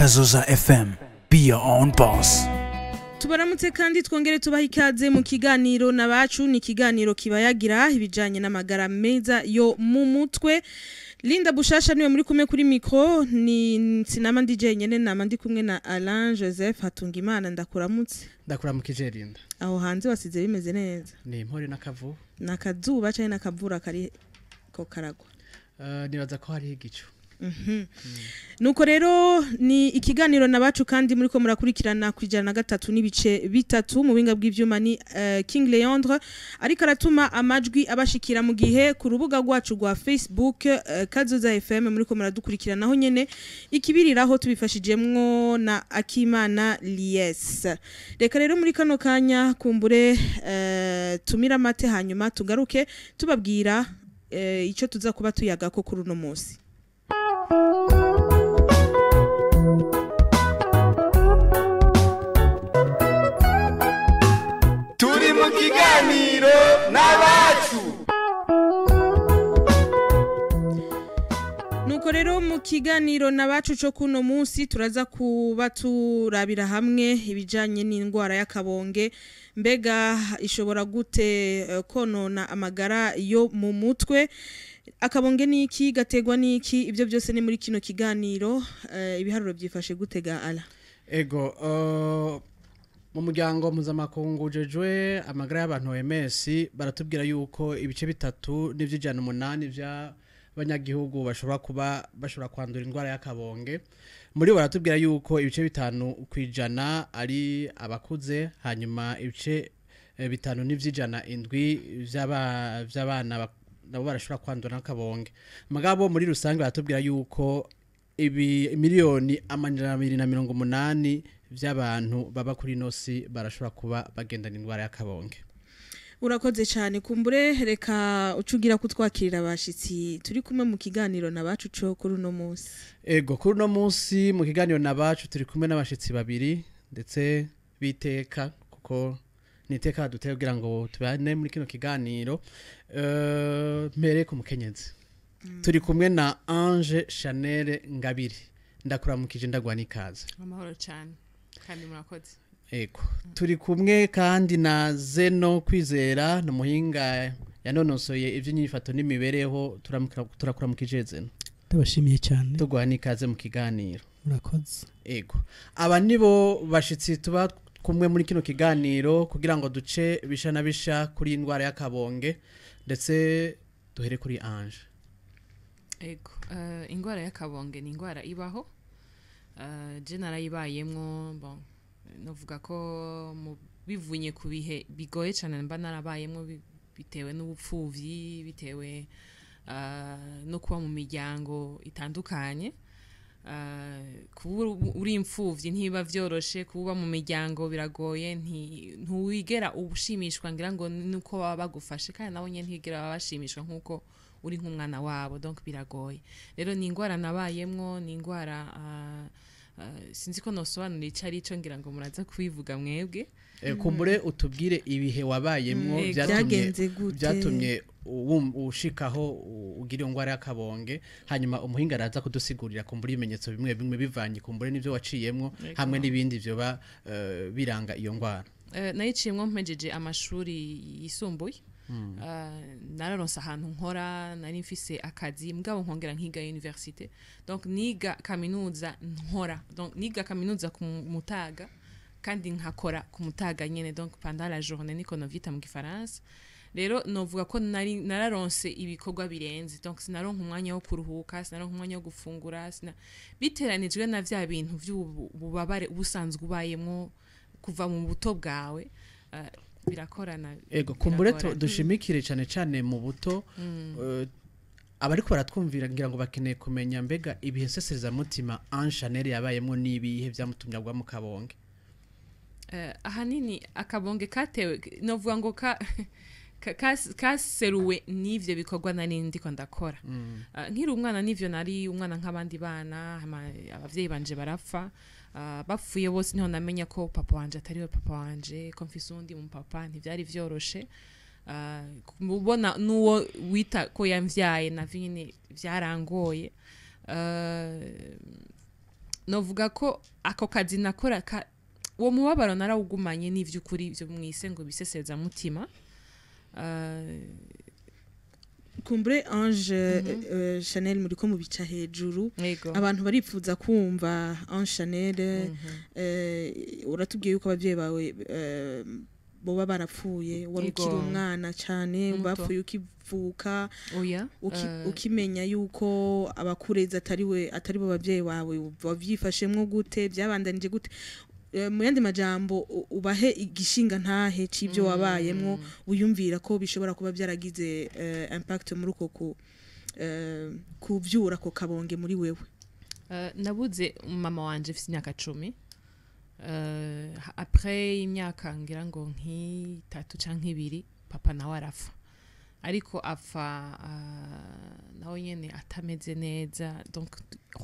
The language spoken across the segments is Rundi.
Kazoza FM. Be your own boss. Tubaramutse kandi twongere tubaha ikaze mu kiganiro nabacu. Ni ikiganiro kibayagira ibijanye n'amagara meza yo mu mutwe. Linda Bushasha niwe muri kumwe kuri micro, ni sinama ndi jenyene, nama ndi kumwe na Alain Joseph Hatungimana. Ndakuramutse. Ndakuramukije, Linda. Aho hanze wasize bimeze neza? Ni impore n'akavu. Nakazuba canke nakavura kari ko karagwa? Nibaza ko hariho igicu. Nuko rero ni ikiganiro nabacu kandi muri ko murakurikirana ku 103.3. Mu binga bw'ivyuma ni King Leandre ariko aratuma amajwi abashikira, mu gihe ku rubuga rwacu rwa Facebook Kazoza FM muri ko muradukurikirana naho nyene ikibiriraho, tubifashijemwo na Akimana Lies. Reka rero muri kano kanya kumbure tumira mate, hanyuma tugaruke tubabwira ico tuza kuba tuyagako kuri uno munsi. Turi mu kiganiro n'abacu. Nuko rero mu kiganiro nabacu cyo kuno munsi turaza kuba turabira hamwe ibijanye n'indwara y'akabonge. Mbega ishobora gute konona amagara yo mu mutwe? Akabonge ni iki? Gategwa n'iki? Ibyo byose ni muri kino kiganiro. Ibiharuro byifashe gutega ala? Ego, mu muryango mpuzamakungu ujejwe amagara y'abantu, OMS, baratubwira yuko ibice 3.8 by'abanyagihugu bashobora kuba bashobora kwandura indwara y'akabonge. Muri bo baratubwira yuko ibice 5% ari abakuze, hanyuma ibice 5.7 by'abana nabo barashobora kwandura n'akabonge. Mugabo muri rusange baratubwira yuko ibi 280,000,000 by'abantu baba kuri nosi barashobora kuba bagendana indwara y'akabonge. Urakoze cyane. Kumbure reka ucugira kutwakirira abashitsi turi kumwe mu kiganiro nabacu co kuri uno munsi. Ego, kuri uno munsi mu kiganiro nabacu turi kumwe n'abashitsi babiri ndetse biteka, kuko niteka duteye kugira ngo tubane muri kino kiganiro. Mpere ku mukenyezi. Turi kumwe na Ange Chanel Ngabire. Ndakuramukije, ndagwa n'ikaze. Amahoro cyane kandi murakoze. Ego. Turi kumwe kandi na Zeno Kwizera, ni umuhinga yanonosoye iby'inyifato n'imibereho. Turakuramukije, Zeno. Ndabashimiye cyane. Tuguha n'ikaze mu kiganiro. Murakoze. Ego. Aba nibo bashitsi tuba kumwe muri kino kiganiro kugira ngo duce bisha na bisha kuri indwara y'akabonge, ndetse duhere kuri Ange. Ego, ingwara y'akabonge ni ingwara ibaho. Je narayibayemwo. Bon, novuga ko mu bivunye ku bihe bigoye cyane mba narabayemwo, bitewe n'ubupfuvyi, bitewe no kuba mu miryango itandukanye. Kuba uri imfuvyi ntibiba vyoroshe, kuba mu miryango biragoye, ntiwigera ushimishwa ngira ngo nuko baba bagufashe, kandi nabo nyene ntigera baba bashimishwa nkuko uri nk'umwana wabo, donc biragoye. Rero ni ingwara nabayemwo, ni ingwara sinzi ko nosobanura ico ari cyo, ngira ngo muraza kubivuga mwebwe. Kumbure utubwire ibihe wabayemwo byatumye Byagenze gute? byatumye ushikaho ugira iyo ndwara y'akabonge, hanyuma umuhinga araza kudusigurira kumbura ibimenyetso bimwe bimwe bivanye kumbure n'ivyo waciyemwo hamwe n'ibindi vyoba biranga iyo ndwara. Nayiciyemwo mpejeje amashuri yisumbuye. Nararonse ahantu nkora, nari mfise akazi, mugabo nkongera nkiga université, donc niga kaminuza nkora, donc niga kaminuza ku mutaga kandi nkakora ku mutaga nyene, donc pendant la journée, niko novyita mu gifaransa. Rero novuga ko nari nararonse ibikorwa birenze, donc sinaronka umwanya wo kuruhuka, sinaronka umwanya wo gufungura, biteranijwe na vya bintu vy'ububabare ubusanzwe ubayemwo kuva mu buto bwawe, birakorana. Ego, kumbure Biragorana. dushimikire cyane cyane mu buto. Abariko baratwumvira ngira ngo bakeneye kumenya mbega ibihe nseserezamutima Ange Chanel yabayemwo n'ibihe vyamutumye agwa mu kabonge. Ahanini akabonge katewe, novuga ngo kaseruwe n'ivyo bikorwa nari ndiko ndakora. Nkiri umwana n'ivyo nari umwana nk'abandi bana, hama abavyeyi banje barapfa. Bapfuye bose niho namenya ko papa wanje atari we papa wanje, ko mfise uwundi mu papa. Ntivyari vyoroshe. Kubona n'uwo wita ko yamvyaye navyo nyene vyarangoye. Novuga ko ako kazi nakora uwo mubabaro narawugumanye n'ivy'ukuri, ivyo mwise ngo biseseza mutima. Kumbure Ange Chanel, muriko mubica hejuru. Yego. Abantu baripfuza kumva Ange Chanel. Uratubwiye yuko abavyeyi bawe boba barapfuye wari ukiri umwana cane. Muto. Bapfuye ukivuka? Oya. Ukimenya yuko abakurezi atari we, atari bo bavyeyi bawe, wavyifashemwo gute? Byabandanije gute? Mu yandi majambo, ubahe igishinga ntahe c'ivyo wabayemwo, wiyumvira ko bishobora kuba byaragize impact muri uko kuvyura ko kabonge muri wewe. Nabuze mama wanje mfise imyaka 10. Après imyaka ngira ngo nk'itatu canke ibiri, papa nawe arapfa, ariko apfa nawe nyene atameze neza. Donc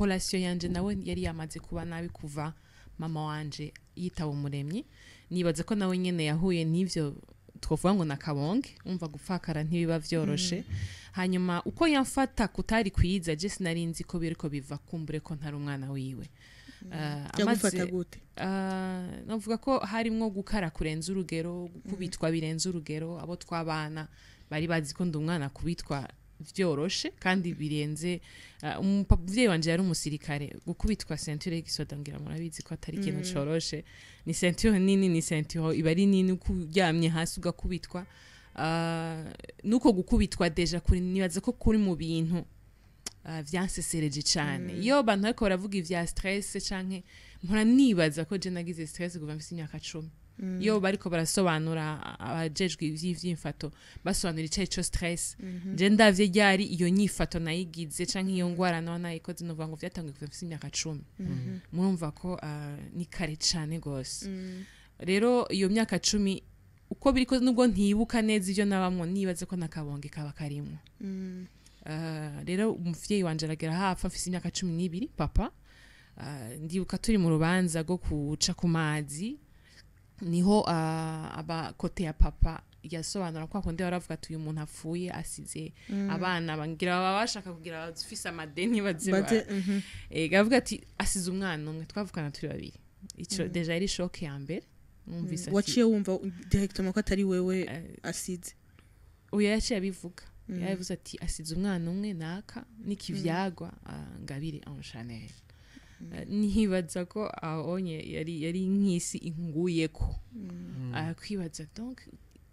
relation yanje nawe yari yamaze kuba nabi kuva mama wanje yitaba Umuremyi. Nibaza ko nawe nyene yahuye n'ivyo twovuga ngo nakabonge. Umva, gupfakara ntibiba vyoroshe. Hanyuma uko yamfata kutari kwiza, je sinari nzi ko biriko biva kumbure ko ntari umwana wiwe. Yagufata gute? Navuga ko harimwo gukara kurenza urugero, gukubitwa birenze urugero. Abo twabana bari bazi ko ndi umwana kubitwa vyoroshe kandi birenze. Umuvyeyi wanje yari umusirikare. Gukubitwa ceinture y'igisoda, ngira murabizi ko atari ikintu coroshe. Ni ceinture nini, ni ceinture iba ari nini, uko uryamye hasi ugakubitwa. Nuko gukubitwa déjà kuri, nibaza ko kuri mu bintu vyansesereje cane. Iyo abantu bariko baravuga ivya stress canke, mpora nibaza ko je nagize stress kuva mfise imyaka 10. Iyo bariko barasobanura, abajejwe ivy'imfato basobanura ico arico stress, je ndavye ryari iyo nyifato nayigize canke iyo ngwara naho nayikoze, novuga ngo vyatanguye kuva mfise imyaka 10. Murumva ko ni kare cane gose. Rero iyo myaka 10, uko biriko, nubwo ntibuka neza ivyo nabamwo, nibaze ko nakabonge kaba karimwo. Rero umuvyeyi wanje aragera hafi afise imyaka 12, papa. Ndibuka turi mu rubanza rwo kuca ku mazi, niho aba côté ya papa yasobanura kwa kundi baravuga ati uyu muntu apfuye asize abana, bangira baba bashaka kugira abafise amadeni baze Baze. Gavuga ati asize umwana umwe, twavukana turi babiri. Ico déjà yari choc ya mbere numvise ati Waciye wumva directement ko atari wewe asize? Oya, yaciye abivuga. Yavuze ati asize umwana umwe naka n'ikivyagwa, Ngabire Ange Chanel. Nibaza ko ahonye yari nk'isi inguyeko. Kwibaza donc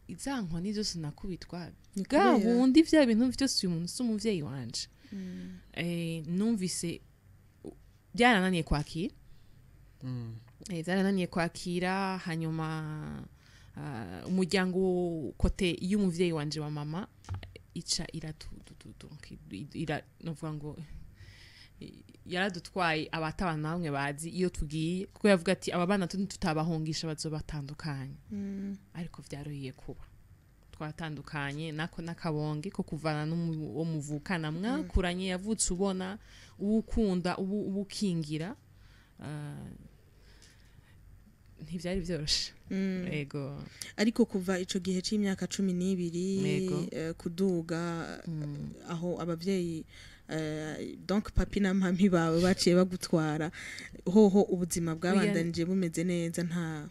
iza nkoni zose nakubitwa Ni bwa kubera- bundi vya bintu vyose, uyu muntu si umuvyeyi wanje. Numvise byarananiye kwakira. Byarananiye kwakira. Hanyuma umuryango côté y'umuvyeyi wanje wa mama ica iratu donc ira, novuga ngo yaradutwaye abatabana bamwe bazi iyo tugiye, kuko yavuga ati aba bana tutabahungisha bazobatandukanye. Ariko vyaruhiye kuba twatandukanye nako n'akabonge ko kuvana n'uwo muvukana mwakuranye, yavutse ubona, uwukunda, ubu ukingira. Ntivyari vyoroshe. Ego. Ariko kuva ico gihe c'imyaka 12 kuduga, aho abavyeyi, donc papi na mami bawe baciye bagutwara, hoho ubuzima bwabandanije bumeze neza, nta?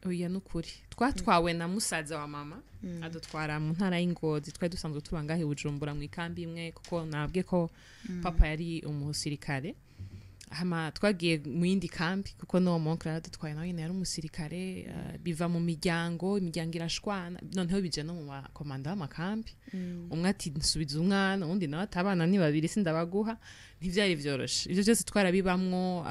Oya, nukuri twatwawe na musaza wa mama, adutwara mu ntara y'Ingozi. Twari dusanzwe tuba ngahe i Bujumbura mu ikambi imwe, kuko nabwe ko papa yari umusirikare. Hama twagiye mu yindi kambi kuko n'uwo mon oncle yaradutwaye nawe nyene yari umusirikare. Biva mu miryango, imiryango irashwana, noneho bija no mu bakomanda b'amakambi. Umwe ati nsubiza umwana, uwundi nawe ati abana ni babiri sindabaguha. Ntivyari vyoroshe. Ivyo byose twarabibamwo.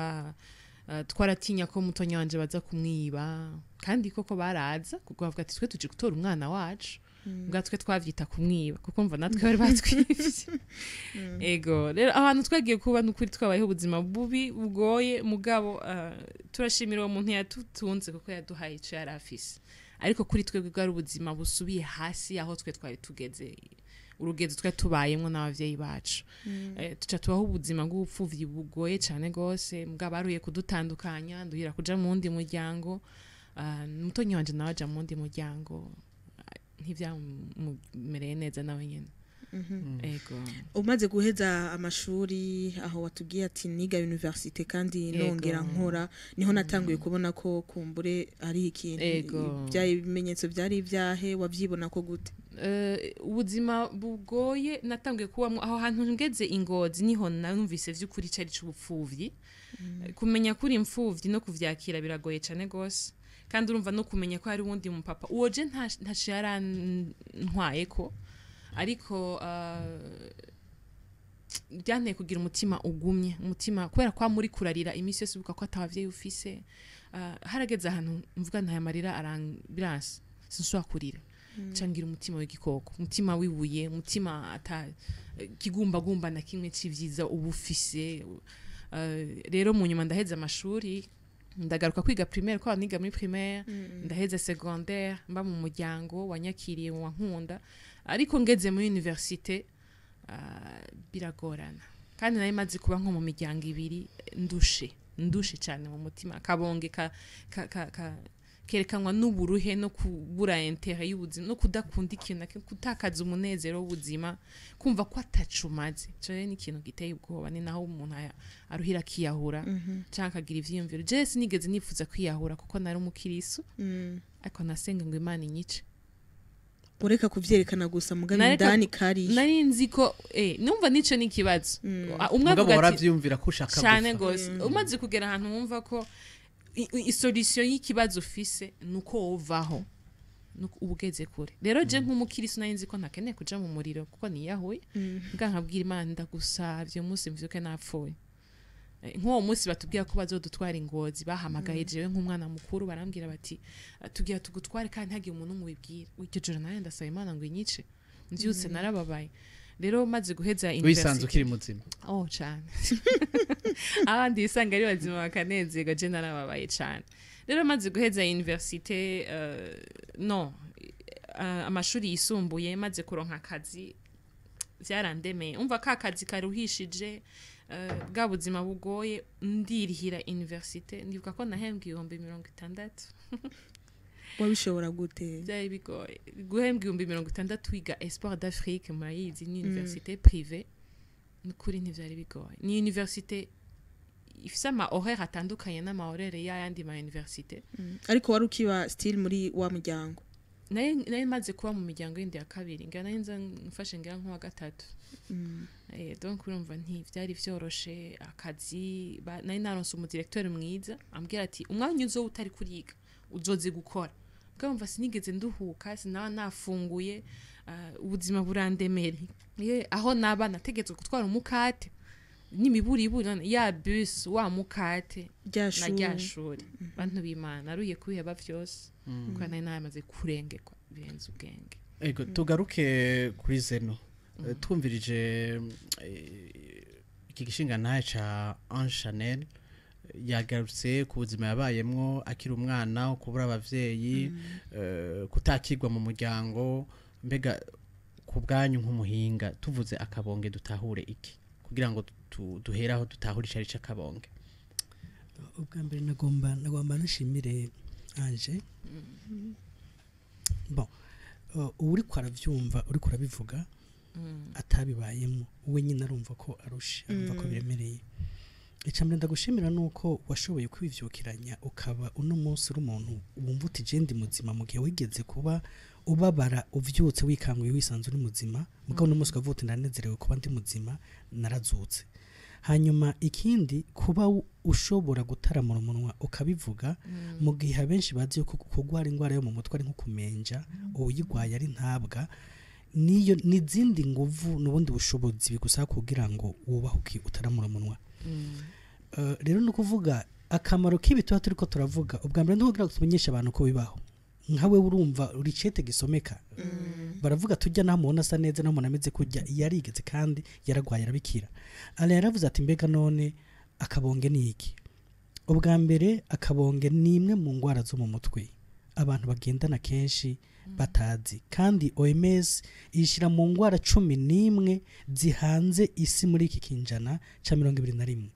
Twaratinya ko mutonya wanje baza kumwiba, kandi koko baraza, kuko bavuga ati twe tuje gutora umwana wacu. Mbwa twe twavyita kumwiba, kuko mva natwe bari batwivye. Ego, rero ahantu twagiye kuba, nukuri twabayeho ubuzima bubi bugoye, mugabo turashimira uwo muntu yatutunze kuko yaduhaye ico yari afise. Ariko kuri twebwe bwari ubuzima busubiye hasi aho twe twari tugeze, urugezo twari tubayemwo n'abavyeyi bacu. Tuca tubaho ubuzima bw'ubupfuvyi bugoye cane gose. Mbwa baruye kudutandukanya, nduhira kuja mu wundi muryango. Mutonyi wanje nawe aja mu wundi muryango. Ntivyamumereye neza nawe nyene. Ego. Umaze guheza amashuri, aho watubwiye ati niga université kandi Yego. nongera nkora, niho natanguye kubona ko kumbure ari ikintu. Yego. Bya ibimenyetso byari ibyahe? Wabyibona ko gute? Ubuzima bugoye natanguye kubamwo aho hantu ngeze ingozi, niho numvise vy'ukuri cari c'ubupfuvyi. Kumenya kuri imfuvyi no kuvyakira biragoye cane gose, kandi urumva no kumenya ko hari uwundi mupapa uwo je ntaco yarantwaye ko, ariko byanteye kugira umutima ugumye, umutima kubera kwa muri kurarira iminsi yose ubuka ko atavyeyi ufise. Harageze ahantu mvuga ntaya marira biranse, sinshobora kurira, cangira umutima w'igikoko, umutima w'ibuye, umutima ata kigumbagumba na kimwe c'ivyiza uba ufise. Rero mu nyuma ndaheza amashuri, ndagaruka kwiga primaire, ko niga muri primaire, ndaheza secondaire, mba mu muryango wanyakiriye, wankunda, ariko ngeze muri université biragorana, kandi nari maze kuba nko mu miryango ibiri, ndushe, ndushe cyane mu mutima. Kabonge ka, ka, ka, ka kerekanwa n'uburuhe no kubura intérêt y'ubuzima no kudakunda ikintu na kimwe, gutakaza umunezero w'ubuzima, kumva ko ataco umaze. Ico rero ni ikintu giteye ubwoba, ni naho umuntu aruhira akiyahura canke akagira ivyiyumviro. Je sinigeze nifuza kwiyahura kuko nari umukirisu, ariko nasenga ngo Imana inyice. Ureka kuvyerekana gusa, mugabe indani kariyo. Nari nzi ko numva nico ni ikibazo. Umwe Mugabo avuga ati waravyiyumvira ko ushaka cyane gupfa. gose. Umaze kugera ahantu wumva ko isolution y'ikibazo ufise nuko wovaho, nuko uba ugeze kure. Rero je nk'umukirisu nari nzi ko ntakeneye kuja mu muriro kuko niyahuye, mbwa nkabwira Imana, ndagusavye umunsi mvyuke napfuye. Nk'uwo munsi batubwira ko bazodutwara ingozi, bahamagaye jewe nk'umwana mukuru, barambwira bati tugira tugutware kandi ntagire umuntu umwe ubibwira. Iryo joro nawe ndasaba Imana ngo inyice, mvyutse narababaye. Rero maze guheza Wisanze university ukiri muzima. Oh, cane. Abandi bisanga ari bazima bakanezerwa, je narababaye cane. Rero maze guheza université, no amashuri yisumbuye, maze kuronka akazi, vyarandemeye. Umva ka kazi karuhishije, bwa buzima bugoye, ndirihira université. Ndibuka ko nahembwa 60,000. Wabishobora gute? Byari bigoye guhembwa 60,000 wiga Espoir d'Afrique. Murayizi, ni université privée. Nukuri ntivyari bigoye, ni université ifise ama horaire atandukanye n'ama horaire y'ayandi ma université. Ariko wari ukiba still muri wa muryango? Nari maze kuba mu miryango yindi ya kabiri, ngira nari nza mfashe ngira nk'uwa gatatu. Donc urumva ntivyari vyoroshe. Akazi nari naronse umudirecteur mwiza, ambwira ati umwanya uzoba utari kuriga uzoze gukora. Bwumva sinigeze nduhuka, sinaba nafunguye, ubuzima burandemere. Ye, aho naba nategetswe gutwara umukate n'imiburiburi, none ya bus, wa mukate rya na shuri. Rya shuri. Bantu b'Imana, naruye kubiheba vyose kuko nari namaze kurengerwa birenze ubwenge. Ego, tugaruke kuri Zeno. Twumvirije iki gishinga ntahe ca Ange Chanel, yagarutse ku buzima yabayemwo akiri umwana, kubura abavyeyi, kutakirwa mu muryango. Mbega ku bwanyu nk'umuhinga, tuvuze akabonge dutahure iki, kugira ngo duhere aho dutahure icari c'akabonge? Ubwa mbere nagomba nashimire Ange. Bon, uriko aravyumva, uriko urabivuga, atabibayemo we nyine arumva ko arushe, arumva ko biremereye. Icambere ndagushimira nuko washoboye kwivyukiranya, ukaba uno munsi uri umuntu wumva uti je ndi muzima, mu gihe wigeze kuba ubabara uvyutse wikanguye wisanze uri muzima, mugabo uno munsi ukavuga uti ndanezerewe kuba ndi muzima, narazutse. Hanyuma ikindi, kuba ushobora gutaramura umunwa ukabivuga, mu gihe abenshi bazi yuko kurwara indwara yo mu mutwe ari nko kumenja, uwuyirwaye ari ntabwa, niyo n'izindi nguvu n'ubundi bushobozi bigusaba kugira ngo wubahuke utaramura umunwa. Rero ni ukuvuga akamaro k'ibi tuba turiko turavuga, ubwa mbere ni ukugira ngo tumenyeshe abantu ko bibaho. Nkawe urumva uri cete gisomeka, baravuga tujya naho mubona asa neza, naho umuntu ameze kujya yarigeze kandi yaragwaye arabikira. Alain yaravuze ati mbega none akabonge ni iki? Ubwa mbere, akabonge ni imwe mu ngwara zo mu mutwe abantu bagendana kenshi batazi, kandi OMS ishyira mu ngwara 11 zihanze isi muri iki kinjana ca 21,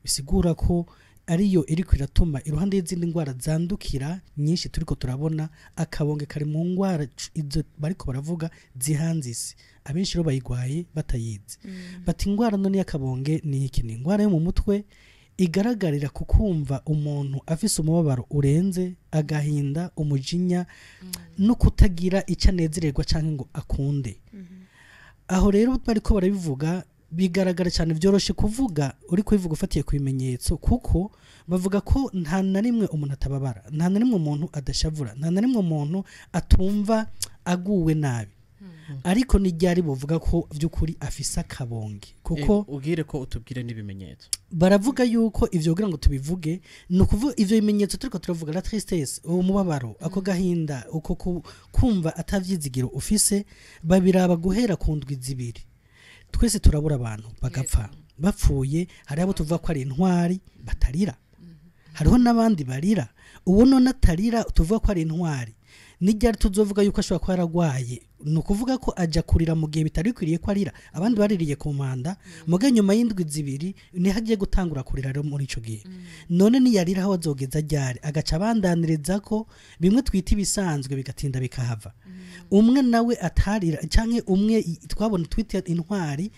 bisigura ko ariyo iriko iratuma, iruhande y'izindi ndwara zandukira nyinshi turiko turabona, akabonge kari mu ndwara izo bariko baravuga zihanze isi. Abenshi rero bayigwaye batayizi. Bati ingwara none y'akabonge ni iki? Ni ingwara yo mu mutwe igaragarira ku kumva umuntu afise umubabaro urenze, agahinda, umujinya no kutagira icyo anezererwa cyangwa ngo akunde. Aho rero bariko barabivuga, bigaragara cyane, byoroshe kuvuga uri kubivuga ufatiye ku bimenyetso, kuko bavuga ko nta na rimwe umuntu atababara, nta na rimwe umuntu adashavura, nta na rimwe umuntu atumva aguwe nabi. Ariko ni ryari buvuga ko by'ukuri afise akabonge? Kuko Ubwire ko utubwire n'ibimenyetso. Baravuga yuko ivyo, kugira ngo tubivuge, ni ukuvuga ivyo bimenyetso turiko turavuga, la tristesse, uwo mubabaro, ako gahinda, uko kumva atavyizigiro ufise, babiraba guhera ku ndwi 2. Twese turabura abantu bagapfa. Bapfuye, hari abo tuvuga ko ari intwari batarira, hariho n'abandi barira. Uwo none atarira tuvuga ko ari intwari, n'iryari tuzovuga yuko ashobora kuba yaragwaye? Ni ukuvuga ko ajya kurira mu gihe bitari bikwiriye ko arira. Abandi baririye ku mpanda, muga nyuma y'indwi 2 niho agiye gutangura kurira. Rero muri ico gihe none niyarira aho azogeza ryari? Agaca abandaniriza ko bimwe twita ibisanzwe bigatinda bikahava. Umwe nawe atarira, canke umwe twabona twita intwari,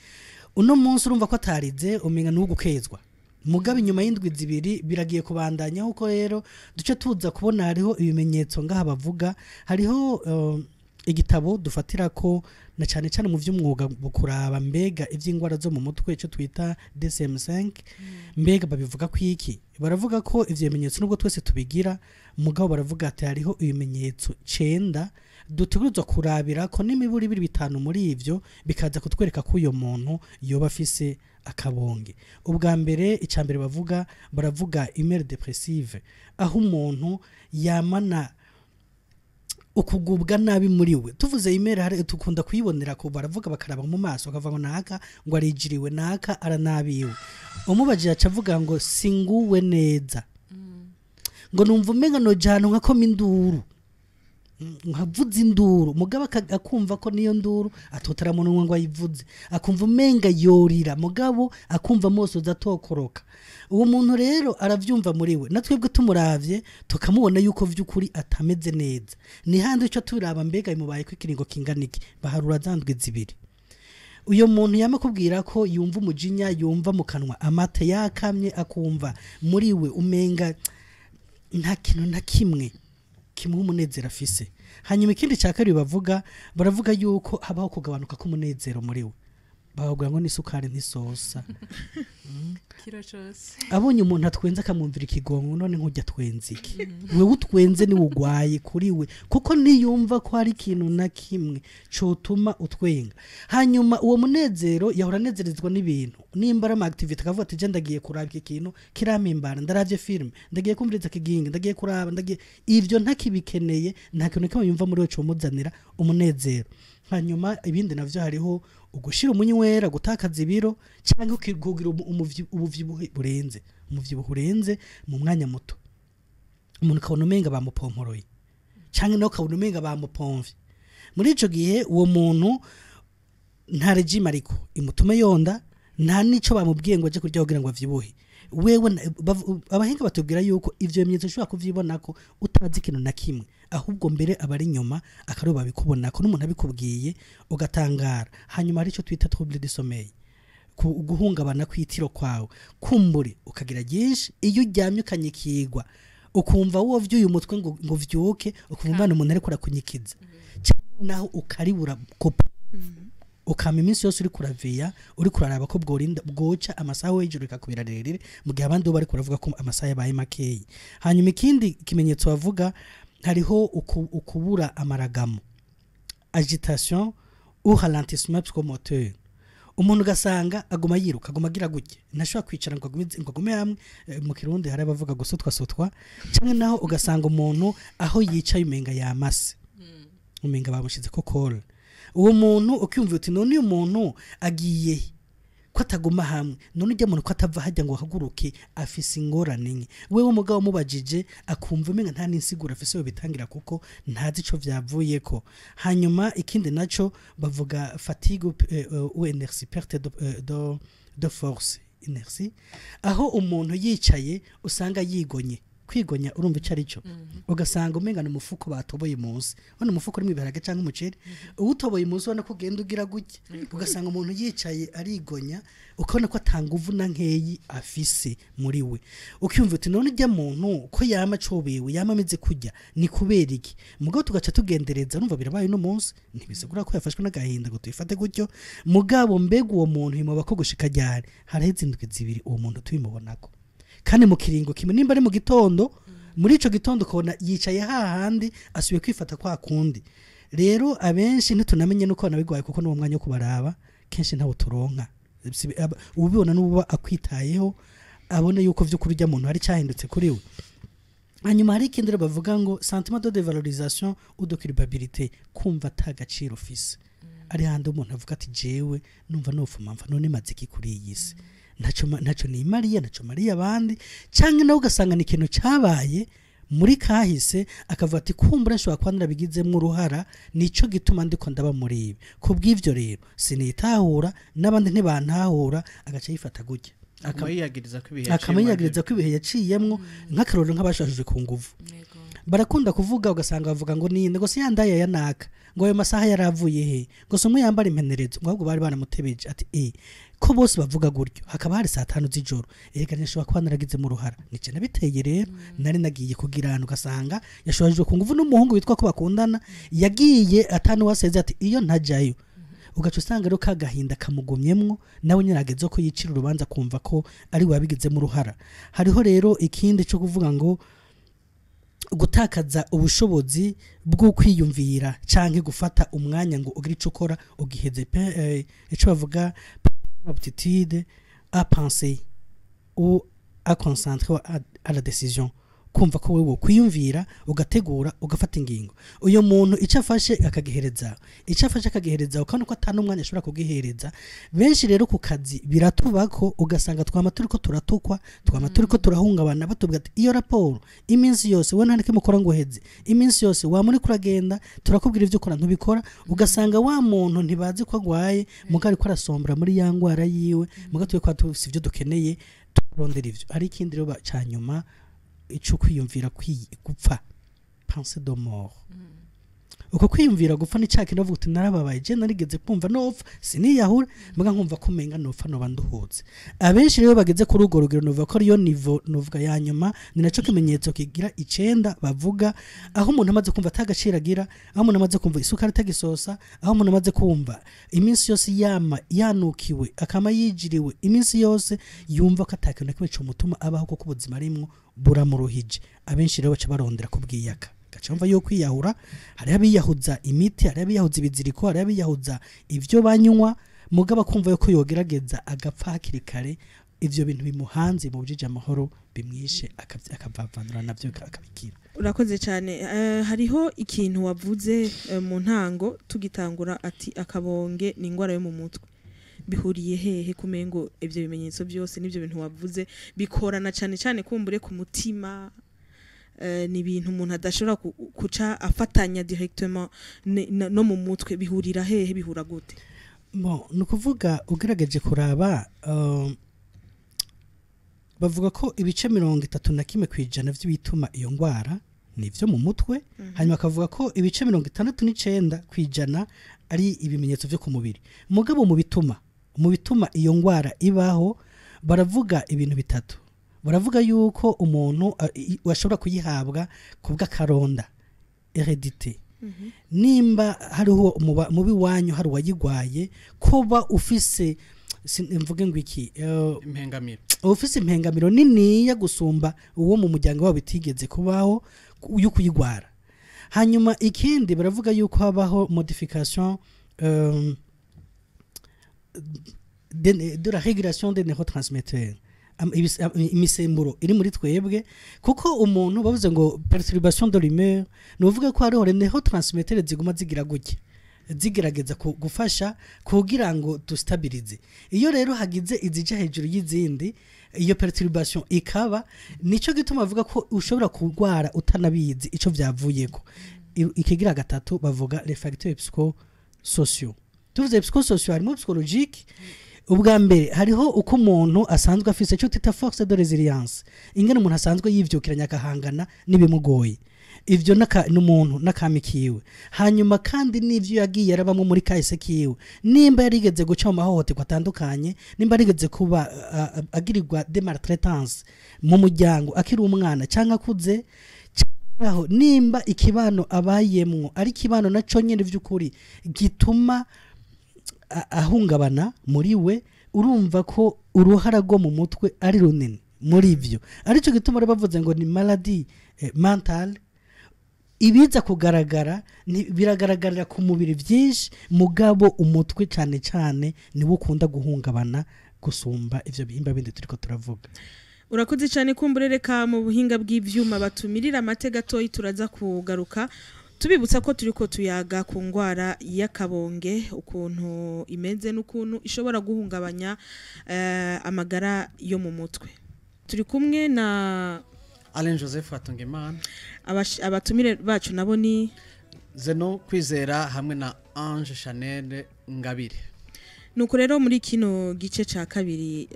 uno munsi urumva ko atarize, umenga ni ugukezwa, mugabe inyuma y'indwi 2 biragiye kubandanya. Uko rero duce tuza kubona hariho ibimenyetso ngaha bavuga. Hariho igitabo dufatira ko na cyane cyane mu by'umwuga mu kuraba mbega iby'indwara zo mu mutwe, icyo twita DSM-5, mbega babivuga ko iki? Baravuga ko ivyo bimenyetso, nubwo twese tubigira, mugabo baravuga ati hariho ibimenyetso 9 dutegerezwa kurabira ko n'imiburi ibiri bitanu muri ivyo bikaza kutwereka ko uyo muntu yoba afise akabonge. Ubwa mbere, icya mbere bavuga, baravuga humeur dépressive, aho umuntu yamana ukugubwa nabi muri we. Tuvuze humeur, hari tukunda kuyibonera ko baravuga, bakaraba mu maso, bakavuga ngo naka ngo arijiriwe, naka aranabiwe. Umubajije aca avuga ngo singuwe neza, ngo numva umenga noja ahantu nkakoma induru, nkavuza induru. Mugabo akumva ko niyo nduru atotara munwa ngo ayivuze, akumva umenga yorira, mugabo akumva amosozi atokoroka. Uwo muntu rero aravyumva muri we, na twebwe tumuravye tukamubona yuko vy'ukuri atameze neza. Ni handi ico turaba, mbega bimubaye ko ikiringo kingana iki? Baharura za ndwi 2. Uyo muntu yama kubwira ko yumva umujinya, yumva mu kanwa amate yakamye, akumva muri we umenga nta kintu na kimwe kimuha umunezero afise. Hanyuma ikindi cya kabiri bavuga, baravuga yuko habaho kugabanuka k'umunezero muri we. Bavuga ngo n'isukari ntisosa. Kiro cose. Abonye umuntu atwenze akamwumvira ikigongo: none nk'ujya twenze iki? Wewe utwenze niwe ugwaye kuri we, kuko niyumva ko hari ikintu na kimwe cotuma utwenga. Hanyuma uwo munezero yahora anezerezwa n'ibintu, nimba ari ama activité, akavuga ati je ndagiye kuraba iki kintu kirampimbara, ndaravye film, ndagiye kumviriza kigingi, ndagiye kuraba, ndagiye ivyo, ntakibikeneye. Nta kintu kimwe yumva muri we comuzanira umunezero. Hanyuma ibindi navyo, hariho ugushira umunywera, gutakaza ibiro, cyangwa kugira ubuvyibuhe burenze, umuvyibuho urenze mu mwanya muto. Umuntu ukabona umenga bamupomporoye, cyangwa nawe ukabona umenga bamupomvye. Muri ico gihe uwo muntu nta régime ariko imutume yonda, nta nico bamubwiye ngo aje kurya kugira ngo avyibuhe. Wewe abahinga batubwira yuko ivyo bimenyetso ushobora kuvyibona ko utazi ikintu na kimwe, ahubwo mbere abari inyuma akaroba babikubona ko n'umuntu abikubwiye ugatangara. Hanyuma hari ico twita trouble du sommeil, guhungabana kw'itiro kwawe, kumbure ukagira byinshi. Iyo uryamye ukanyikigwa, ukumva wovyuye umutwe ngo vyuke, ukumva umwana umuntu ariko arakunyikiza, canke naho ukaribura kopa, ukama iminsi yose uri kuraviya, uri kuraraba ko bworinda bwoca amasaha y'ijoro rikakubira rirerire, mu gihe abandi bo bari kuravuga ko amasaha yabaye makeyi. Hanyuma ikindi kimenyetso bavuga, hariho ukubura amaragamo, agitation ou ralentissement psychomoteur. Umuntu ugasanga aguma yiruka, aguma agira gutya, ntashobora kwicara ngo agume hamwe. Mu Kirundi hari abavuga gusotwa sotwa, cyangwa naho ugasanga umuntu aho yicaye umenga yamase, umenga bamushize ko colle. Uwo muntu ukiyumva uti none uyu muntu agiye he? Ko ataguma hamwe? None ujya muntu ko atava hajya ngo ahaguruke, afise ingorane nke? Wewe mugabo umubajije akumva umenga nta n'insiguro afise yo bitangira, kuko ntazi ico vyavuyeko. Hanyuma ikindi naco bavuga fatigue ou énergie, perte de force. Inertie, aho umuntu yicaye usanga yigonye. Kwigonya urumva icyo ari cyo? Ugasanga umenga ni umufuko batoboye munsi, ubona umufuko urimo ibiharage cyangwa umuceri, uwutoboye munsi ubona ko ugenda ugira gutya. Ugasanga umuntu yicaye arigonya, ukabona ko atanguvu na nkeyi afise muri we. Ukiyumva uti: "None ujya muntu ko yama acobewe, yama ameze kujya, ni kubera iki?" Mugabo tugaca tugendereza, urumva birabaye uno munsi, ntibisigura ko yafashwe n'agahinda ngo tuyifate gutyo. Mugabo mbega uwo muntu bimuba ko gushika ryari? Haraheze indwi 2 uwo muntu tubimubonako, kandi mu kiringo kimwe, nimba ari mu gitondo, muri ico gitondo ukabona yicaye hahandi, asubiye kwifata kwa kundi. Rero abenshi ntitunamenye nuko banabigwaye, kuko n'uwo mwanya wo kubaraba kenshi ntawo turonka. Ubibona n'uba akwitayeho abone yuko vy'ukuri urya muntu hari cyahindutse kuri we. Hanyuma hari ikindi rero bavuga ngo sentiment de dévalorisation ou de culpabilité, kumva ata gaciro ufise. Ari handi umuntu avuga ati: "Jewe numva nofuma mfa, none maze iki kuri iyi si? Ntaco nimariye, ntaco mariye abandi." Canke nawe ugasanga ni ikintu cabaye muri kahise, akavuga ati: "Kumbura nshobora kuba narabigizemwo uruhara, nico gituma ndiko ndaba muri ibi. Kubw'ivyo rero sinitahura, n'abandi ntibantahura." Agaca yifata gutya. Akaba yiyagiriza ko ibihe Akaba yiyagiriza ko ibihe yaciyemwo. Nk'akarorero, nk'abashashije ku nguvu, barakunda kuvuga, ugasanga bavuga ngo ninde, ngo se yandaye ya naka, ngo ayo masaha yaravuye he, ngo se umwe yambara impenerezo, ngo ahubwo bari banamutebeje. Ati: "Eh, ko bose bavuga gutyo, hakaba hari saa 5 z'ijoro, erega nshobora kuba naragizemo uruhara, nice nabiteye." Rero nari nagiye kugira ahantu, ugasanga yashobojwe ku nguvu n'umuhungu witwa ko bakundana, yagiye atanu waseze, ati: "Iyo ntajyayo." Ugaca usanga rero ka gahinda kamugumyemwo, nawe nyine ageze ko yicira urubanza, kumva ko ari we wabigizemo uruhara. Hariho rero ikindi cyo kuvuga ngo gutakaza ubushobozi bwo kwiyumvira canke gufata umwanya ngo ugire ico ukora ugiheze pe, ico bavuga aptitude à penser ou à concentrer à la décision, kumva ko wewe kwiyumvira, ugategura, ugafata ingingo. Uyu muntu icyo afashe akagihereza, icyo afashe akagihereza, ukabona ko atari umwanya ashobora kugihereza. Benshi rero ku kazi biratubako, ugasanga twama turiko turatukwa, twama turiko turahungabana, batubwira ati: "Iyo raporo iminsi yose we nta kimwe ukora ngo uheze, iminsi yose wama uriko uragenda, turakubwira ibyo ukora ntubikora." Ugasanga wa muntu ntibazi ko agwaye, muga ariko arasombra muri ya ngwara yiwe. Muga tuwe kwa tufise ivyo dukeneye, turondera ivyo. Hari ikindi rero ca nyuma, ico kwiyumvira gupfa, pensée de mort. Uko kwiyumvira gupfa ni cya kintu bavuga uti: "Narababaye, je narigeze kumva nopfa, siniyahura, muga nkumva ko umenga nopfa noba nduhutse." Abenshi rero bageze kuri urwo rugero, nuvuga ko ariyo niveau nuvuga ya nyuma, ni naco kimenyetso kigira icenda bavuga, aho umuntu amaze kumva atagaciro agira, aho umuntu amaze kumva isukari itagisosa, aho umuntu amaze kumva iminsi yose yama yanukiwe, akama yijiriwe iminsi yose, yumva ko atakintu na kimwe comutuma abaho kuko ubuzima arimwo buramuruhije. Abenshi rero baca barondera kubwiyaka, gaca bumva yo kwiyahura. Hariho abiyahuza imiti, hariho abiyahuza ibiziriko, hariho abiyahuza ivyo banywa, mugabo akumva yuko yogerageza agapfa hakiri kare, ivyo bintu bimuhanze mu bujije amahoro bimwishe, akavavanura navyo, akabikira. Urakoze cyane. Hariho ikintu wavuze mu ntango tugitangura, ati akabonge ni ingwara yo mu mutwe. Bihuriye hehe? Kumengo ivyo bimenyetso byose n'ivyo bintu wavuze bikorana cyane cyane kumbure ku mutima. Ni ibintu umuntu adashobora kuca afatanya directement no mu mutwe. Bihurira hehe? Bihura gute? Bon, ni ukuvuga ugerageje kuraba, bavuga ko ibice 31% by'ibituma iyo ndwara ni ibyo mu mutwe, hanyuma bakavuga ko ibice 69% ari ibimenyetso byo ku mubiri. Mugabo mu bituma iyo ndwara ibaho, baravuga ibintu bitatu. Baravuga yuko umuntu ashobora kuyihabwa ku bw'akaronda, hérédité, nimba hariho mubi wanyu hari uwayigwaye, kuba ufise mvuge ngo iki, Impengamiro. Ufise impengamiro niniya gusumba uwo mu muryango wabo bitigeze kubaho yo kuyigwara. Hanyuma ikindi baravuga yuko habaho modification de la régulation des neurotransmetteurs, imisemburo iri muri twebwe, kuko umuntu bavuze ngo perturbation de l'humeur, ni ukuvuga ko hariho les neurotransmetteurs ziguma zigira gutya, zigerageza gufasha kugira ngo dustabilize. Iyo rero hagize izija hejuru y'izindi, iyo perturbation ikaba. Nico gituma bavuga ko ushobora kurwara utanabizi ico vyavuyeko. Ikigira gatatu bavuga les facteurs psychosociaux. Tuvuze psychosociaux, harimo psychologique. Ubwa mbere, hariho uko umuntu asanzwe afise icyo twita force de résilience, ingene umuntu asanzwe yivyukiranya akahangana n'ibimugoye. Ivyo n'umuntu n'akami kiwe. Hanyuma kandi n'ivyo yagiye arabamwo muri kahise kiwe, nimba yarigeze guca mu mahohoterwa atandukanye, nimba yarigeze kuba agirirwa des maltraitances mu muryango akiri umwana canke akuze, aho nimba ikibano abayemwo ari ikibano naco nyene vy'ukuri gituma ahungabana muri we, urumva ko uruhara rwo mu mutwe ari runini muri ivyo. Arico gituma rero bavuze ngo ni maladie mentale. Ibiza kugaragara biragaragarira ku mubiri byinshi, mugabo umutwe cyane cyane niwo ukunda guhungabana gusumba ivyo bihimba bindi turiko turavuga. Urakoze cyane. Kumbure reka mu buhinga bw'ivyuma batumirira amate gatoyi, turaza kugaruka. Tubibutsa ko turiko tuyaga ku ngwara y'akabonge, ukuntu imeze n'ukuntu ishobora guhungabanya amagara yo mu mutwe. Turi kumwe na Alain Joseph Hatungimana. Abatumire bacu nabo ni Zeno Kwizera hamwe na Ange Chanel Ngabire. Nuko rero muri kino gice ca kabiri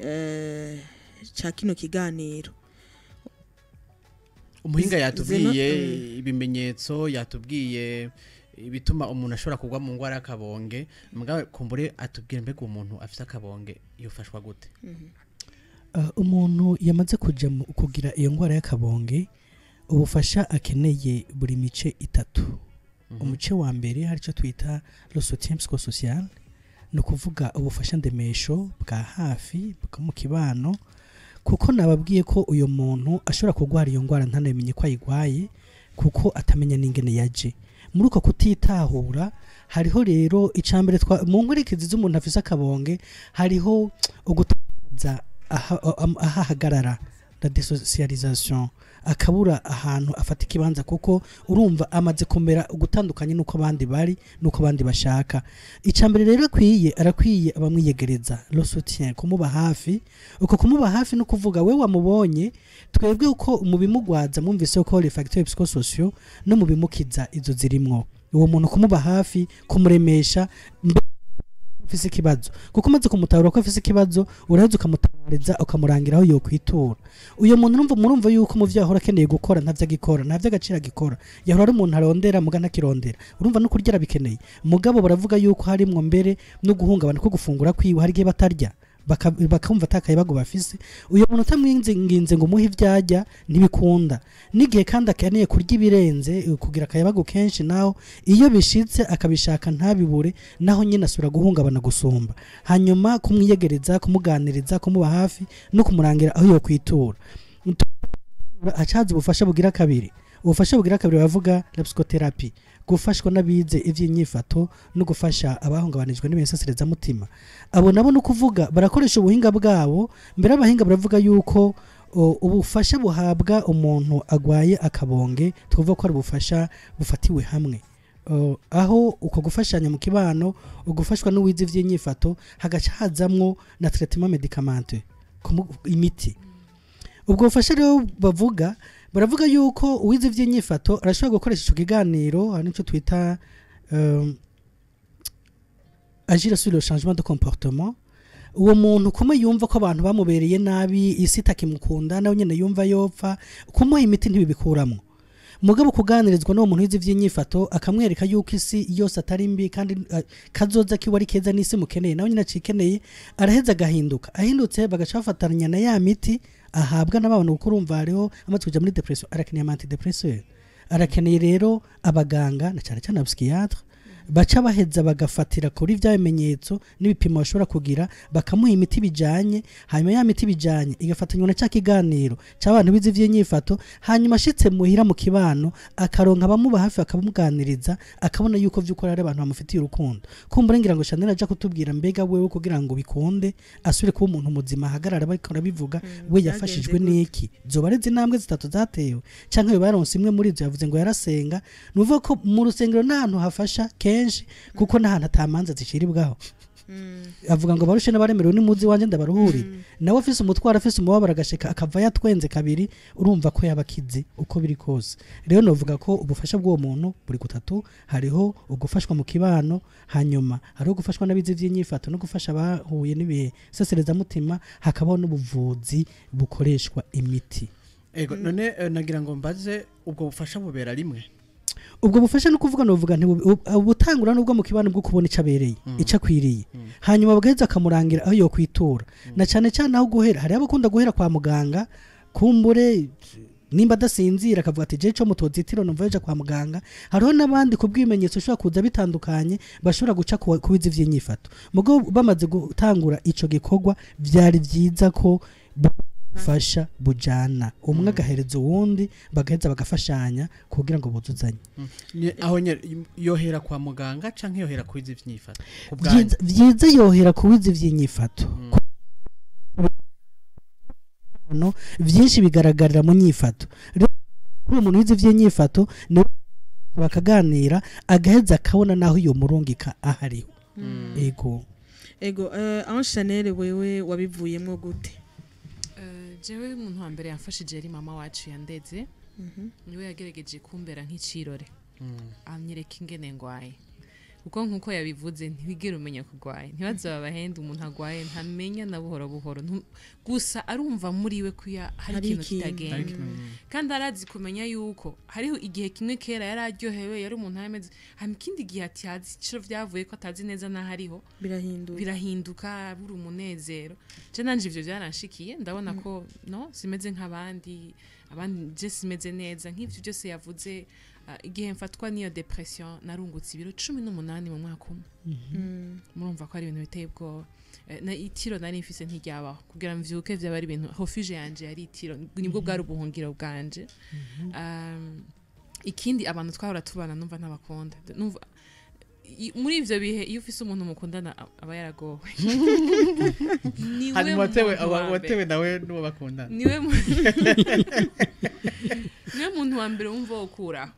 ca kino kiganiro, umuhinga yatubwiye Zeno, ibimenyetso, yatubwiye ibituma umuntu ashobora kugwa mu ngwara y'akabonge. Mugabo kumbure atubwire, mbega umuntu afite akabonge yofashwa gute? Umuntu yamaze kuja kugira iyo ngwara y'akabonge, ubufasha akeneye buri mice itatu. Umuce wa mbere, hari icyo twita le soutien psychosocial, ni ukuvuga ubufasha ndemesho bwa hafi bwo mu kibano, kuko nababwiye ko uyu muntu ashobora kurwara iyo ndwara ntanamenye ko ayirwaye, kuko atamenya n'ingene yaje. Muri uko kutitahura, hariho rero icambere mu nkurikizi z'umuntu afise akabonge, hariho ugutaza ahahagarara, la désocialisation, akabura ahantu afata ikibanza, kuko urumva amaze kumera ugutandukanye n'uko abandi bari, n'uko abandi bashaka. Icambere rero akwiye, arakwiye abamwiyegereza, le soutien, kumuba hafi. Uko kumuba hafi no kuvuga we wamubonye, twebwe uko mu bimugwaza mwumvise ko les facteurs psychosociaux, no mu bimukiza izo zirimwo. Uwo muntu kumuba hafi, kumuremesha afise ikibazo, kuko umaze kumutahura ko afise ikibazo, uraheza ukamutabariza, ukamurangira aho yokwitura. Uyo muntu murumva yuko mu vyo yahora akeneye gukora ntavyo agikora, ntavyo agaciro agikora. Yahora ari umuntu arondera, muga ntakirondera. Urumva no kurya arabikeneye, mugabo baravuga yuko harimwo mbere no guhungabana ko gufungura kwiwe, hari igihe batarya bakumva atakaye bago bafise. Uyo muntu utamwinginze ngo umuhe ivyarya ntibikunda. N'igihe kandi akeneye kurya ibirenze, kugira akayabagu kenshi, naho iyo bishitse akabishaka ntabibure, naho nyine asubira guhungabana gusumba. Hanyuma kumwiyegereza, kumuganiriza, kumuba hafi no kumurangira aho yokwitura. Acaza ubufasha bugira kabiri. Ubufasha bugira kabiri bavuga la psychothérapie, gufashwa n'abize ivy'inyifato no gufasha abahungabanijwe n'ibinseserezamutima. Abo nabo no kuvuga barakoresha ubuhinga bwabo. Mbere abahinga baravuga yuko ubufasha buhabwa umuntu agwaye akabonge tuvuga ko ari ubufasha bufatiwe hamwe, aho uko gufashanya mu kibano, ugufashwa n'uwize ivy'inyifato, hagaca hazamwo na traitement médicamenteux, imiti. Ubwo bufasha rero bavuga, baravuga yuko uwize ivy'inyifato arashobora gukoresha ico kiganiro, hari nico twita agir sur le changement de comportement. Uwo muntu kumwe yumva ko abantu bamubereye nabi, isi itakimukunda, nawe nyene yumva yopfa, kumuha imiti ntibibikuramwo. Mugabo kuganirizwa n'uwo muntu wize ivy'inyifato, akamwereka yuko isi yose atari mbi, kandi kazoza kiwe ari keza, n'isi mukeneye, nawe nyine acikeneye, araheza agahinduka. Ahindutse, bagaca bafatanya na ya miti ahabwa n'abantu, kuko urumva hariho amaze kuja muri dépression, arakeneye ama antidépresseur, arakeneye rero abaganga na cyane cyane abapsychiatre, baca baheza bagafatira kuri vya bimenyetso n'ibipimo bashobora kugira, bakamuha imiti bijanye. Hanyuma ya miti bijanye igafatanywa na ca kiganiro c'abantu bize ivy'inyifato. Hanyuma ashitse muhira mu kibano, akaronka abamuba hafi, bakamuganiriza, akabona yuko vy'ukuri ari abantu bamufitiye urukundo. Kumbura ngira ngo Chanel aja kutubwira, mbega wewe kugira ngo bikunde asubire kuba umuntu muzima ahagarara, bariko arabivuga, we yafashijwe Byagenze gute? Niki zoba ari intambwe zitatu zatewe, canke baronse imwe muri izo? Yavuze ngo yarasenga. Nuvuga ko mu rusengero n'ahantu hafasha kenshi, kuko n'ahantu atamanza ziciribwaho. Avuga ngo barushe n'abaremerewe n'imuzi wanje ndabaruhurire. Nawe afise umutwaro, afise umubabaro, agashika akava yatwenze kabiri, urumva ko yabakize uko biri kose. Rero novuga ko ubufasha bw'uwo muntu buri gutatu: hariho ugufashwa mu kibano, hanyuma hariho gufashwa n'abize ivy'inyifato no gufasha abahuye n'ibihe seserezamutima, hakabaho n'ubuvuzi bukoreshwa imiti. Ego, none nagira ngo mbaze, ubwo bufasha bubera rimwe? Ubwo bufasha no kuvuga, novuga nti ubutangura nubwo mu kibano bwo kubona ico abereye, ico akwiriye, hanyuma bagaheza akamurangira aho yokwitura, na cane cane aho guhera. Hariho abakunda guhera kwa muganga, kumbure nimba adasinzira akavuga ati: "Je ico mutozitiro numva yoja kwa muganga." Hariho n'abandi ku bw'ibimenyetso ushobora kuza bitandukanye bashobora guca ku bizi vy'inyifato. Mugo bamaze gutangura ico gikorwa, vyari vyiza ko bufasha bujana, umwe agahereza uwundi, bagaheza bagafashanya kugira ngo buzuzanye. Aho nyene yohera kwa muganga canke yohera kwiza ivyifato ku bwanyu? Vyiza yohera ku wize ivy'inyifato. No vyinshi bigaragarira mu nyifato. Rero kuri uwo muntu wize ivy'inyifato ni bakaganira, agaheza akabona naho iyo murungika ahariho. Ego. Ego, Ange Chanel, wewe wabivuyemwo gute? Jewe umuntu wa mbere yamfashije yari mama wacu yandeze. Niwe yagerageje kumbera nk'icirore, anyereka ingene ngwaye, kuko nkuko yabivuze, ntibigera umenya kurwaye, ntibaze babahenda. Umuntu agwaye ntamenya na buhoro buhoro. Gusa arumva muri we kuya hari Hari ikintu ikintu. kitagenda, kandi arazi kumenya yuko hariho igihe kimwe kera yari aryohewe, yari umuntu ameze, hama ikindi gihe ati hazi ico vyavuye ko atazi neza n'aho ariho. Birahinduka. Birahinduka, buri umunezero. Je nanje ivyo byaranshikiye, ndabona ko no simeze nk'abandi, abandi je simeze neza nk'ivyo byose yavuze. Igihe mfatwa n'iyo dépression, narungutse ibiro 18 mu mwaka umwe. Murumva ko ari ibintu biteye ubwoba. Na itiro nari mfise ntiryabaho, kugira mvyuke vyaba ari ibintu, refuge yanje yari itiro, nibwo bwari ubuhungiro bwanje. Ikindi, abantu twahora tubana numva ntabakunda. Numva muri ivyo bihe, iyo ufise umuntu mukundana aba yaragowe. Niwe Hanyuma watewe muntu wa mbere. Watewe nawe n'uwo bakundana. Niwe muntu wa mbere wumva wokuraho.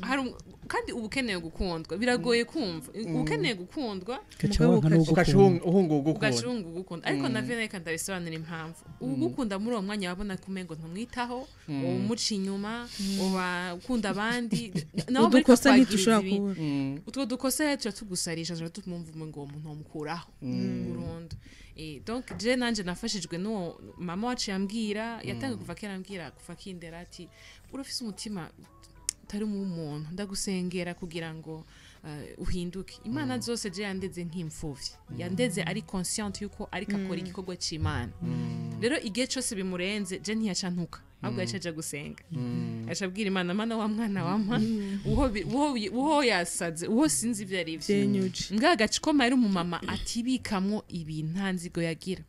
Hari kandi uba ukeneye gukundwa, biragoye kumva uba ukeneye gukundwa. Gaca Mugabo wanka n'uwo ugaca gukunda. uhunga ugukunda. Ugaca uhunga ugukunda, ariko navyo reka ndabisobanura impamvu. Ugukunda muri uwo mwanya wabona ko umengo ntumwitaho, umuca inyuma, uba ukunda abandi nawe bariko Udukosa kwagiriza ntitushobora ibintu. kubura. Utwo dukosa rero turatugusarishha, turatumva ngo uwo muntu wamukuraho burundu. Donc je nanje nafashijwe n'uwo mama wacu yambwira, yatangiye kuva kera ambwira, kuva kindera, ati: "Urafise umutima utari umuntu, ndagusengera kugira ngo uhinduke." Imana zose, je yandeze nk'imfuvyi, yandeze ari conscient yuko ariko akora igikorwa c'Imana. Rero igihe cose bimurenze, je ntiyaca ntuka, ahubwo yaca aja gusenga, aca abwira Imana: "Mana, wa mwana wampa uho yasaze, uho sinzi ivyo ari vyo." Vyenyuje. Mbwa gacikoma yari umumama atibikamwo ibi, nta nzigo yagira,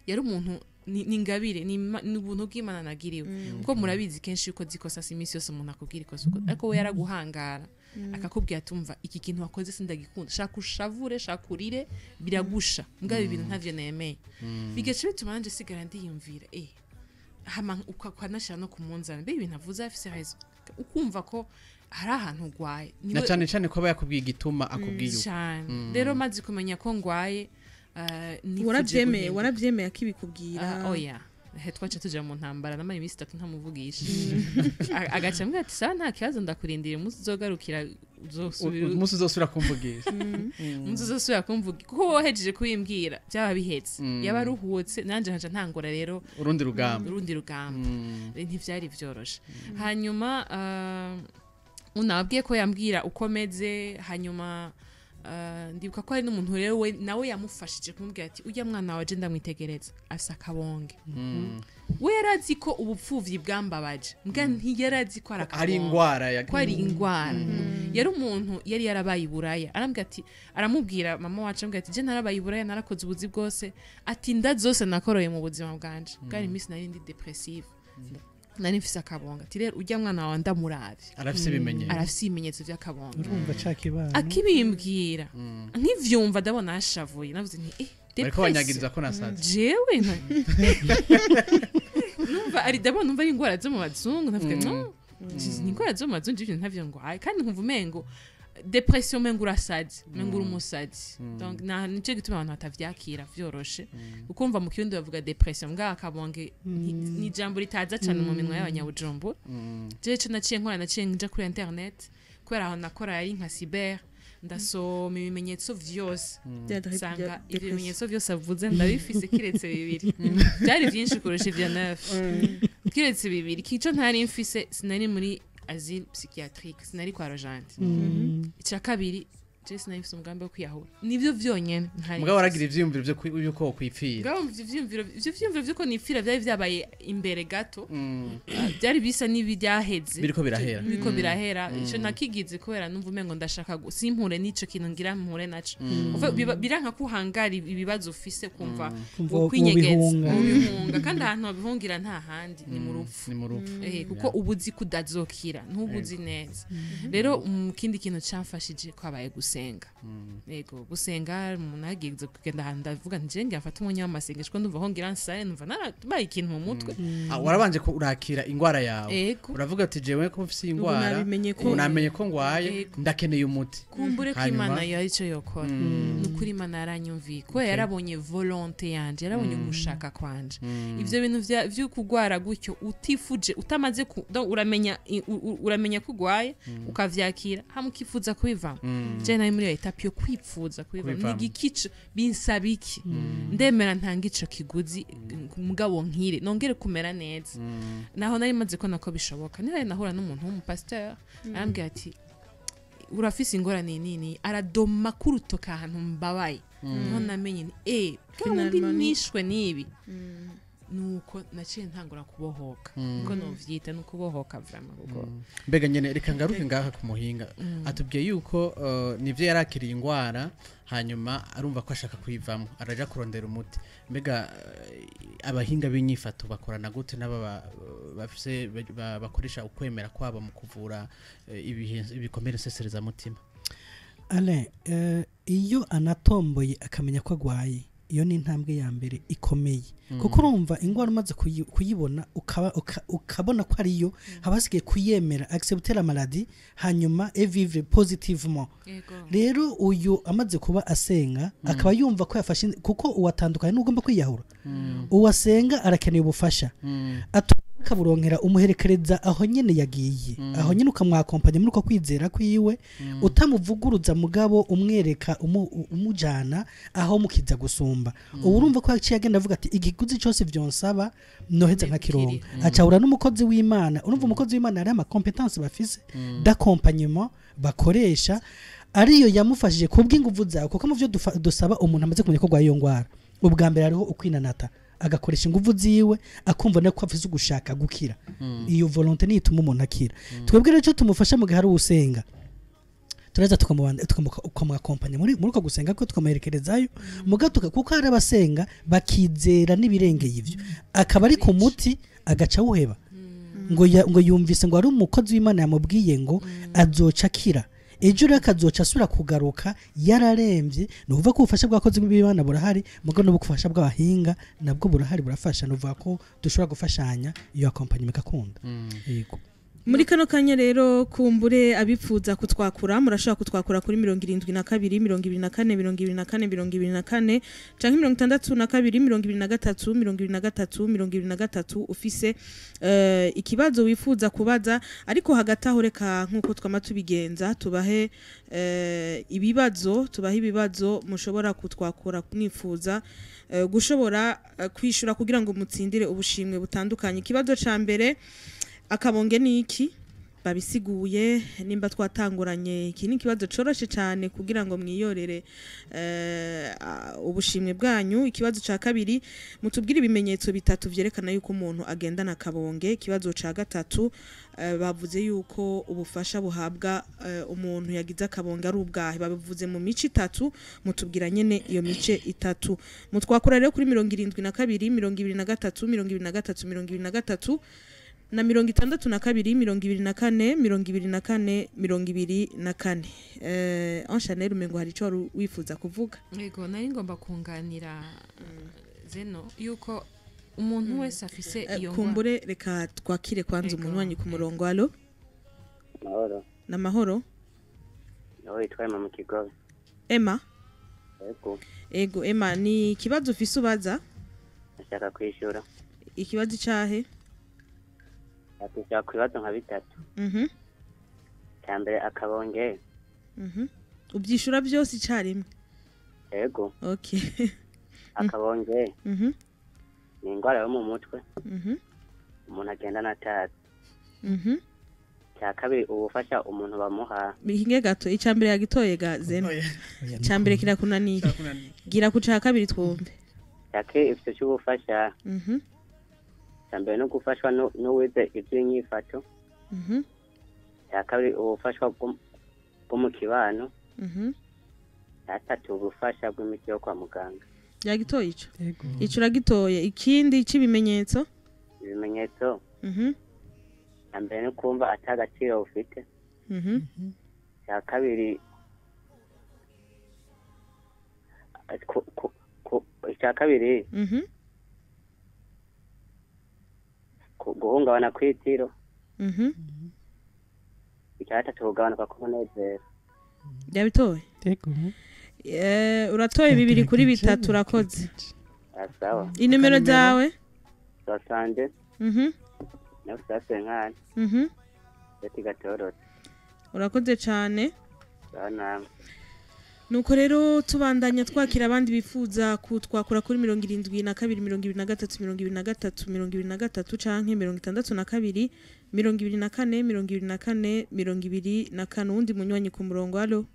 yari umuntu ni ingabire, ni ubuntu bw'Imana nagiriwe, kuko murabizi kenshi yuko zikosa si iminsi yose umuntu akubwira ikosa uko, ariko we yaraguhangara akakubwira ati: "Umva, iki kintu wakoze sindagikunda, shaka ushavure, shaka urire, biragusha, mbwa ibi bintu ntavyo nemeye." Bigaca bituma nanje sigara ndiyumvira, hama ukanashira no kumunzana, mbe ibintu avuze afise raison, ukumva ko hari ahantu ugwaye. Na cane cane ko aba yakubwiye igituma akubwiye uko. Cyane. Rero maze kumenya ko ngwaye, nifuje Warabyemeye? guhinduka. Warabyemeye akibikubwira? Ah, oya, he, twaca tuja mu ntambara, namara iminsi 3 ntamuvugisha. Agaca ambwira ati: "Sawa, nta kibazo, ndakurindira umunsi uzogarukira, uzosubira." Umunsi uzosubira kumvugisha. Umunsi uzosubira kumvuga, kuko wohejeje kubimbwira byaba bihetse, yaba aruhutse, nanje nkaca ntangura rero urundi rugamba. Urundi rugamba. Ntivyari vyoroshe. Hanyuma unabwiye ko yambwira uko meze. Hanyuma ndibuka ko hari n'umuntu rero we nawe yamufashije kumubwira ati: "Ujya mwana waje ndamwitegereza, afise akabonge." We yarazi ko ubupfuvyi bwambabaje, mbwa ntiyarazi ko ari ari akabonge, ingwara ya ko ari ingwara. Yari umuntu yari yarabaye iburaya, arambwira ati, aramubwira mama wacu, arambwira ati: "Je narabaye iburaya, narakoze ubuzi bwose," ati: "Inda zose nakoroye mu buzima bwanje bwari iminsi nari ndi dépressive, nari mfise akabonga." Ati: "Rero ujya mwana wawe ndamuravye, arafise ibimenyetso." Arafise ibimenyetso vy'akabonga. Urumva ca kibano. Akibimbwira, nkivyumva, ndabona yashavuye, navuze nti: "Eh, Bariko dépression." banyagiriza ko nasaze. Jewe numva ari, ndabona numva ari ingwara zo mu bazungu, ndavuga: "No, ni ingwara zo mu bazungu, ibyo ntavyo ngwaye." Kandi nkumva umengo Dépression, menga urasaze, menga uri umusazi. Donc na nicyo gituma abantu batavyakira vyoroshe, ukumva mu Kirundi bavuga dépression, mbwa akabonge ni ijambo ritaza cane mu minwa y'abanyabujumbura. Jewe ico naciye nkora, naciye nja kuri internet, kubera aho nakora yari nka cyber, ndasoma ibimenyetso vyose, nsanga ivyo bimenyetso vyose avuze ndabifise, kiretse bibiri. Byari vyinshi kurusha ivyo neuf, kiretse bibiri. Kico ntari mfise, sinari muri asile psychiatrique, sinari kwa Rojante. Icya kabiri, je sinari mfise umugambi wo kwiyahura, nivyo vyonyene ntari Mugabo mfise. waragira ivyiyumviro vyo yuko wokwipfira? Mugabo ivyo vyiyumviro vy'uko nipfira vyari vyabaye imbere gato. Byari bisa n'ibyaheze. Biriko birahera. Biriko birahera. Ico nakigize kubera numva umengo ndashaka simpure n'ico kintu ngira mpure naco. Biranka ko uhangara ibibazo ufise, kumva Kumva wokwinyegeza, wobihunga. wobihunga, kandi ahantu wabihungira nta handi, ni mu rupfu. Ni mu rupfu. Kuko uba uzi ko udazokira, ntuba uzi neza. Rero mu kindi kintu camfashije kwabaye gusenga. Yego, gusenga. Umuntu ageze kugenda ahantu, ndavuga nti nje ngafata umwanya w'amasengesho, ko ndumva ho ngira nsare, numva narabaye ikintu mu mutwe. Ah, warabanje ko urakira ingwara yawe? Ego. Uravuga ati jewe ko mfise iyi Ubu ngwara, nabimenye ko ubu namenye ko ngwaye, Ego. ndakeneye umuti. Kumbure ko Hanyuma? Imana yari icyo yokora. Ni ukuri, Imana yaranyumviye, kubera yarabonye volonté yanje, yarabonye ugushaka kwanje. Ivyo bintu vyo kugwara gutyo utifuje, utamaze ku donc uramenya uramenya ko ugwaye, ukavyakira, hamwe ukifuza kubivamo. Je nari muri iyo étape yo kwipfuza kubivamo. Kubivamo. Ni igiki binsaba iki? Ndemera ntanga ico kiguzi, mugabo nkire, nongere kumera neza. Naho nari maze kubona ko bishoboka, niho nahura n'umuntu w'umupasteur, arambwira ati urafise ingorane nini, aradoma kurutoka ahantu mbabaye. Niho namenye nti bwa wundi Finalement nishwe n'ibi. Nuko naciye ntangura kubohoka, niko novyita, ni ukubohoka vraiment, kuko Mbega nyene, reka ngaruke ngaha ku muhinga. Atubwiye yuko nivyo, yarakiriye ingwara, hanyuma arumva ko ashaka kuyivamo, araja kurondera umuti. Mbega abahinga b'inyifato bakorana gute n'aba bafise bakoresha ukwemera kwabo mu kuvura ibihe ibikomere nseserezamutima? Alain, iyo anatomboye akamenya ko agwaye, iyo ni intambwe ya mbere ikomeye, kuko urumva ingwara umaze kuyibona, ukabona ko ariyo, haba hasigaye kuyemera, accepter la maladie, hanyuma et vivre positivement. Rero uyu amaze kuba asenga, akaba yumva ko yafashe kuko uwatandukanye n'ugomba kwiyahura, uwasenga arakeneye ubufasha, akaburonkera umuherekereza aho nyene yagiye, aho nyene ukamwakompanya muri uko kwizera kwiwe, utamuvuguruza, mugabo umwereka umujana aho mukiza gusumba. Ubu urumva ko yaciye agenda avuga ati igiguzi cyose vyonsaba noheza nkakironka, acahura n'umukozi w'Imana. Urumva umukozi w'Imana hari ama compétences bafise d'accompagnement bakoresha, ariyo yamufashije kubw'inguvu zawe, kuko mu byo dusaba umuntu amaze kumenya ko arwaye iyo ngwara, ubwa mbere hariho ukwinanata, agakoresha inguvu ziwe, akumva ko afise ugushaka gukira. Iyo volonté niyo ituma umuntu akira. Twebwe rero icyo tumufasha mu gihe hari uwusenga, turaza tukamwakompanya muri uko gusenga ko tukamuherekerezayo mugatuka, kuko hari abasenga bakizera n'ibirengeye ivyo, akaba ari ku muti agaca awuheba, ngo yumvise ngo ari umukozi w'Imana yamubwiye ngo azoca akira ejo, rero akazoca asubira kugaruka yararembye. Ni ukuvuga ko ubufasha bw'abakozi b'Imana burahari, mugabo n'ubufasha bw'abahinga nabwo burahari, burafasha. Ni ukuvuga ko dushobora gufashanya, iyo accompagnement igakunda. Yego. Muri kano kanya rero, kumbure abipfuza kutwakura, murashobora kutwakura kuri 72 24 24 24 canke 62 23 23 23, ufise ikibazo wifuza kubaza. Ariko hagati aho, reka nk'uko twama tubigenza tubahe ibibazo mushobora kutwakura mwifuza gushobora kwishura kugira ngo mutsindire ubushimwe butandukanye. Ikibazo ca mbere, akabonge ni iki? Babisiguye nimba twatanguranye. Iki ni ikibazo coroshe cyane kugira ngo mwiyorere ubushimwe bwanyu. Ikibazo ca kabiri, mutubwire ibimenyetso bitatu vyerekana yuko umuntu agendana akabonge. Ikibazo ca gatatu, bavuze yuko ubufasha buhabwa umuntu yagize akabonge ari ubwahe? Babivuze mu mice itatu, mutubwira nyene iyo mice itatu. Mutwakura rero kuri 72 23 23 23 na 62 24 24 24. Chanel, umengo hari ico wari wifuza kuvuga. Yego, nari ngomba kunganira zeno yuko umuntu wese afise iyo ngwara. Kumbure reka twakire kwanza Ego. umunywanyi ku murongo. Allô? Mahoro. Namahoro. Nawe yitwa Emma mu Kigobe. Emma? Yego. Ego Emma, ni ikibazo ufise ubaza? Ndashaka kwishura. Ikibazo icahe? Ndashaka kubibazo nka bitatu. Icya mbere akabonge. Ubyishura byose icarimwe? Yego. Okay. Akabonge. Ni ingwara yo mu mutwe. Umuntu agenda natazi. Icya kabiri ubufasha umuntu bamuha. Bihinge gato, icya mbere yagitoye ga Zeno. Icya mbere kirakunaniye. Gira ku ca kabiri twumve. Icya kabiri ifite cy'ubufasha. Icya mbere no gufashwa n'uwize iby'inyifato. Icya kabiri ubufashwa bwo mu kibano. Icya gatatu ubufasha bw'imiti yo kwa muganga. Yagitoye ico? Ico uragitoye. Ikindi c'ibimenyetso? Ibimenyetso. Icya mbere no kumva ata gaciro ufite. Icya kabiri icya kabiri guhungabana kw'itiro. Icya gatatu kugabanuka k'umunezero. Yabitoye? Yego. Uratoye 2 kuri 3 urakoze. Sawa. Inimero zawe? 60. 950. 6. Urakoze cyane. Sana. Nuko rero tubandanya twakira abandi bifuza kutwakura kuri 72 23 23 23 canke 62 24 24 24. Undi munywanyi ku murongo. Allo.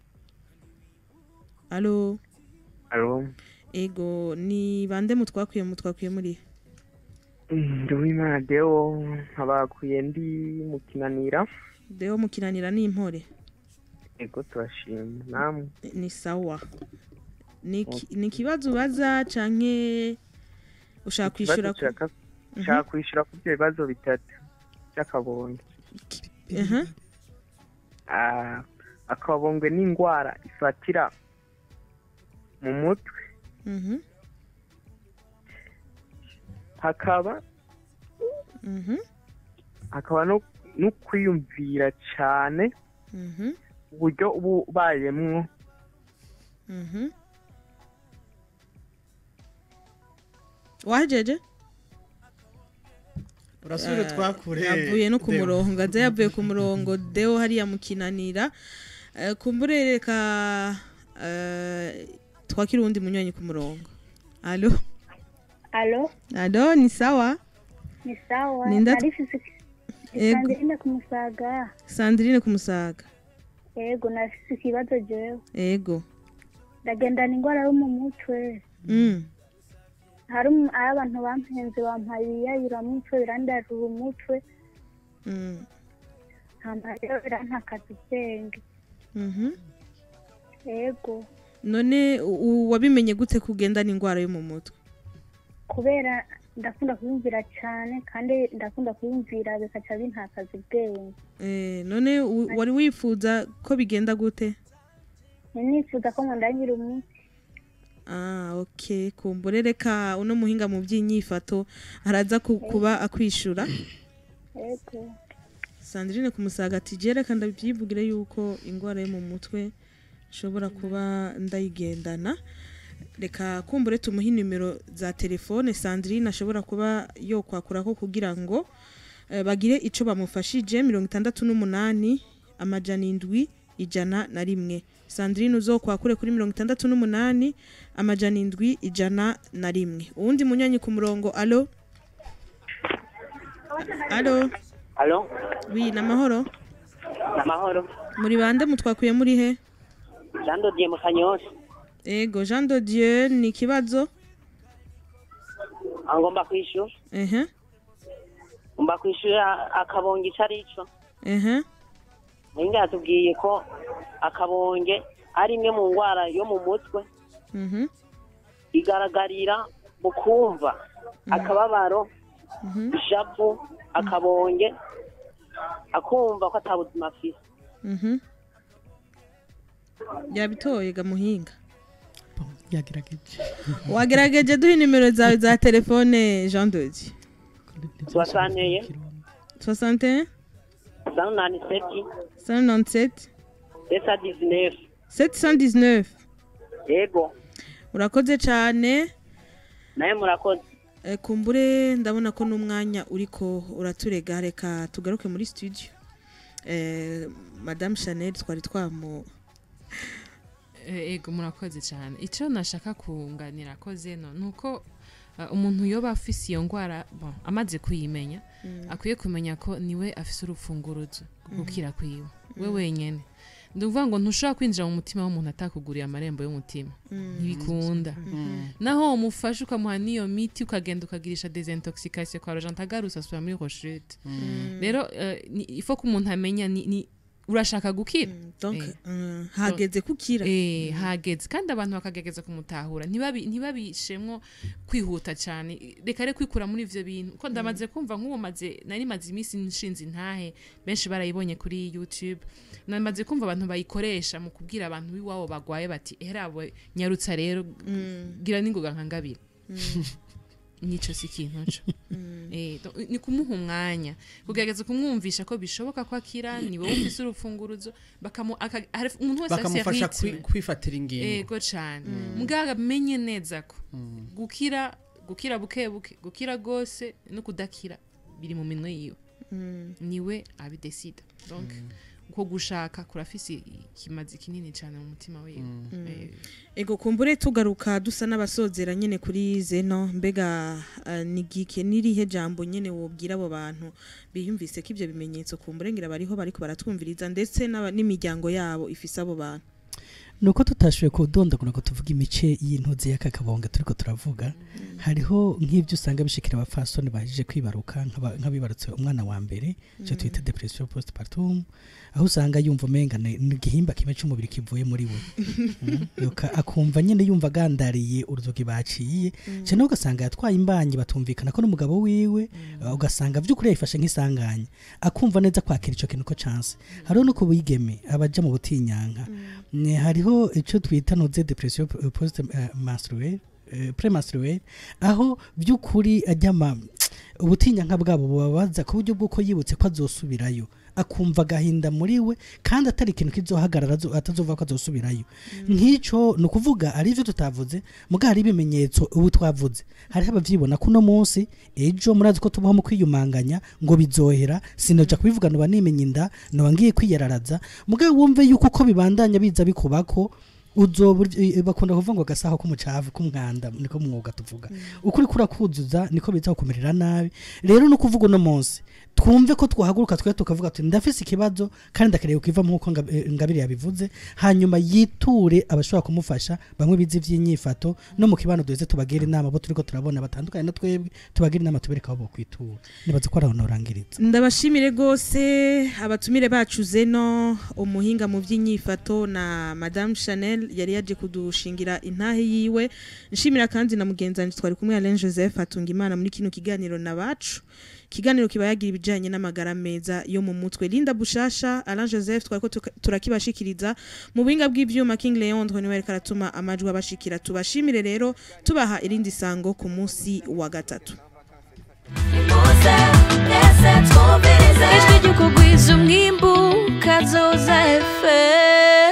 Allo. Allo. Ego, ni bande mutwakwiye muri? Nduwimana Deo, abakuye ndi mukinanira. Deo mukinanira ni impore. Ego turashima namwe. Ni sawa. Ni kibazo ubaza canke ushaka kwishura ku? Ushaka kwishura ku bibazo bitatu by'akabonge. Akabongwe ni ingwara ifatira mu mutwe. Hakaba hakaba no kwiyumvira cyane uburyo ubayemwo. Wajeje? Urasubire twakure. Yavuye no ku murongo, aza yavuye ku murongo Deo hariya mukinanira. Kumburereka twakira undi munywanyi ku murongo. Allo. Allo. Allo, ni sawa? Ni sawa. Sandrine kumusaga. Sandrine kumusaga. Yego, nafise ikibazo jewe. Yego. Ndagendana ingwara yo mu mutwe. Hari abantu bampenze bampaye ibiyayura mutwe birandarura umutwe. Hama rero birantakaza ubwenge. Yego. None wabimenye gute kugendana ingwara yo mu mutwe? Kubera ndakunda kuyumvira cyane kandi ndakunda kuyumvira bikaca bintakaza ubwenge. None wari wifuza ko bigenda gute? Nifuza ko ndangira umuti. Okay, kumbure reka uno muhinga mu by'inyifato araza kuba akwishura. Yego. Sandrine kumusaga ati jereka ndabyivugire yuko ingwara yo mu mutwe nshobora kuba ndayigendana. Reka kumbure tumuhe nimero za telefone Sandrine ashobora kuba yo kwakurako kugira ngo bagire ico bamufashije. 68 7 101. Sandrine uzokwakure kuri 68 7 101. Uwundi munywanyi ku murongo. Allo. Allo. Allo. Oui, namahoro. Namahoro. Muri bande mutwakuye muri he? Jean de Dieu Mukanyosha. Ego, Jean de Dieu, ni kibazo? Ngomba kwishura. Ngomba kwishura akabonge icari ico. Muhinga yatubwiye ko akabonge ari imwe mu ngwara yo mu mutwe. Igaragarira mu kumva akababaro, ishavu, akabonge, akumva ko atabuzima afise. Yabitoye ga muhinga. Yagerageje. Wagerageje duha nimero zawe za telefone Jean de Dieu. 61 61 197 197 719. 719. Yego. Urakoze cyane. Naye murakoze. Kumbure ndabona ko n'umwanya uriko uraturega, reka tugaruke muri studio. Madame Chanel twari twamu Ego murakoze cyane. Icyo nashaka kunganira ko Zeno nuko umuntu yoba afise iyo ngwara, bon, amaze kuyimenya akwiye kumenya ko niwe afise urufunguruzo gukira kwiwe we wenyene. Ndavuga ngo ntushobora kwinjira mu mutima w'umuntu atakuguriye amarembo y'umutima, ntibikunda. Naho umufasha ukamuha n'iyo miti ukagenda ukagirisha desintoxication kwa Roger Ntagarusa asubira muri rechute. Rero il faut ko umuntu amenya ni urashaka gukira. Donc hageze kukira. Hageze kandi abantu bakagerageza kumutahura, ntibabishemwo kwihuta cyane, reka re kwikura muri ivyo bintu. Ko ndamaze kumva nk'uwo maze nari maze iminsi nshinze intahe, benshi barayibonye kuri YouTube, namaze kumva abantu bayikoresha mu kubwira abantu biwabo bagwaye bati erabo nyarutsa rero gira ningoga nkangabira. Nico si ikintu co. Ni kumuha umwanya kugerageza kumwumvisha ko bishoboka ko akira, ni wowe ufise urufunguruzo, umuntu wese bakamufasha kwifatira ingingo. Ego cyane. Muganga amenye neza ko gukira buke buke, gukira gose no kudakira biri mu minwe yiwe. Niwe abidecide. Donc uko gushaka kurafise ikimazi kinini cyane mu mutima wiwe. Ego kumbure tugaruka dusa n'abasozera nyene kuri Zeno, mbega nigike nirihe jambo nyene wobwira abo bantu biyumvise ko ivyo bimenyetso kumbure ngira bariho bariko baratwumviriza ndetse n'imiryango yabo ifise abo bantu? Nuko tutashoboye kudondagura ngo tuvuge imice y'intuzi y'akakabonga turiko turavuga. Hariho nk'ivyo usanga bishikira abapfasoni baje kwibaruka, nk'abibarutse umwana wa mbere, cyo twita depression postpartum, aho usanga yumva umenga n'igihimba kimwe cy'umubiri kivuye muri we. Akumva nyene yumva agandariye uruzogi baciye, cyane ugasanga yatwaye imbanyi batumvikana ko n'umugabo wiwe, ugasanga vy'ukuri yifashe nk'isanganya, akumva neza kwakira ico kintu ko chance. Hariho no kubigeme abaja mu butinyanka. Hariho icyo twita noze depression post menstruelle, premenstruelle, aho by'ukuri ajyama ubutinyanka bwabo bubabaza ku buryo bw'uko yibutse ko azosubirayo, akumva agahinda muri we kandi atari ikintu kizohagarara atazova ko azosubirayo. Nk'icyo ni ukuvuga ari ivyo tutavuze, muga hari ibimenyetso ubu twavuze, hariho abavyibona kuno munsi, ejo murazi ko tubaho mu kwiyumanganya ngo bizohera, sinoja kubivuga noba nimenya inda noba ngiye kwiyararaza, muga wumve yuko uko bibandanya biza bikubako uzo bakunda kuvuga ngo gasaho k'umucavu k'umwanda, niko mwuga tuvuga ukuri kurakuzuza niko biza kumerera nabi. Rero no kuvuga no munsi twumve ko twahaguruka twe tukavuga ati ndafise ikibazo kandi ndakereye kukiva nkuko Ngabire yabivuze, hanyuma yiture abashobora kumufasha, bamwe bizi ivy'inyifato no mu kibano duheze tubagira inama bo turiko turabona batandukanye na twebwe, tubagira inama tubereka aho bokwitura. Nibaze ko araho norangiriza. Ndabashimire gose abatumire bacu Zeno umuhinga mu vy'inyifato na Madame Chanel yari yaje kudushingira intahe yiwe. Nshimira kandi na mugenzanje twari kumwe Alain Joseph Atungimana muri kino kiganiro nabacu, kiganiro kibayagira ibijanye n'amagara meza yo mu mutwe. Linda Bushasha, Alain Joseph twariko turakibashikiriza mu buhinga bw'ivyuma, King Leondre niwe ariko aratuma amajwi abashikira. Tubashimire rero tubaha irindi sango ku munsi wa gatatu. Ijwi ry'ukugwiza umwimbu Kazoza FM.